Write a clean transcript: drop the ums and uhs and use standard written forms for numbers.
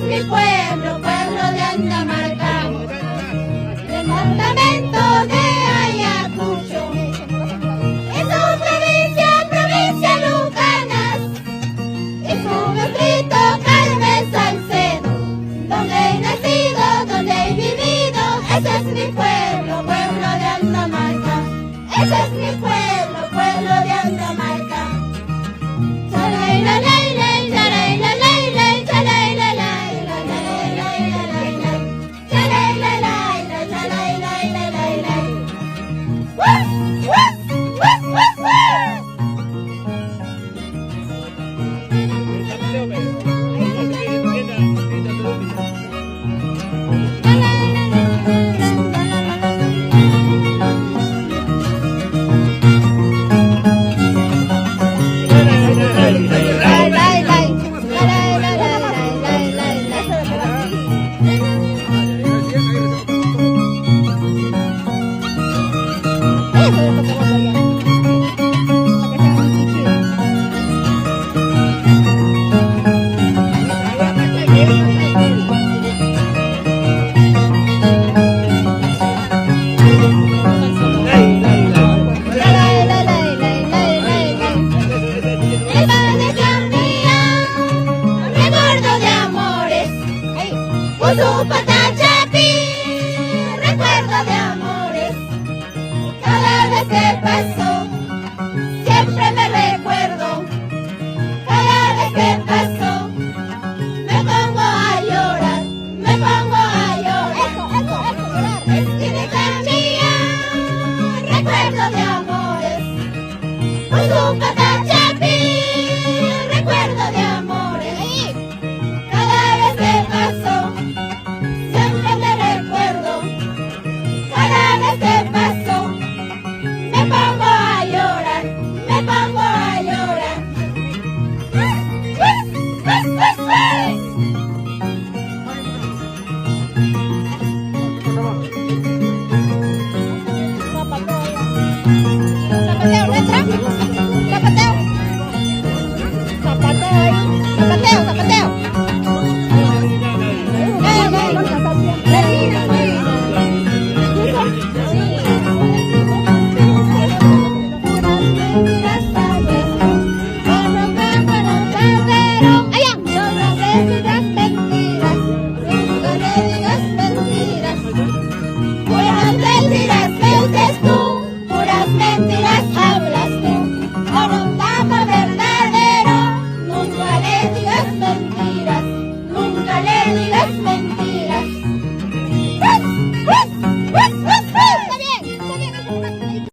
mi pueblo, pueblo de Andamarca, departamento de Ayacucho. Es su provincia, provincia Lucanas, y su distrito Carmen Salcedo, donde he nacido, donde he vivido. Ese es mi pueblo, pueblo de Andamarca. Ese es mi pueblo, pueblo de Andamarca. Chalay, la, lay, lay, chalay, la, lay, lay, chalay, la, lay, la, lay, lay, la, lay, lay. Chalay, la, lay, la, chalay, lay, la, lay, lay. ¡Woo! ¡Woo! ¡Woo, woo, woo! Lay, lay, lay. Lay, lay, lay, lay, lay, lay, lay. Eso es lo que voy a para que sea un chido. Lay, lay, lay, lay, lay, lay, lay. El padre mía, recuerdo de amores. Con su patachapi, recuerdo de amores. Cada vez que paso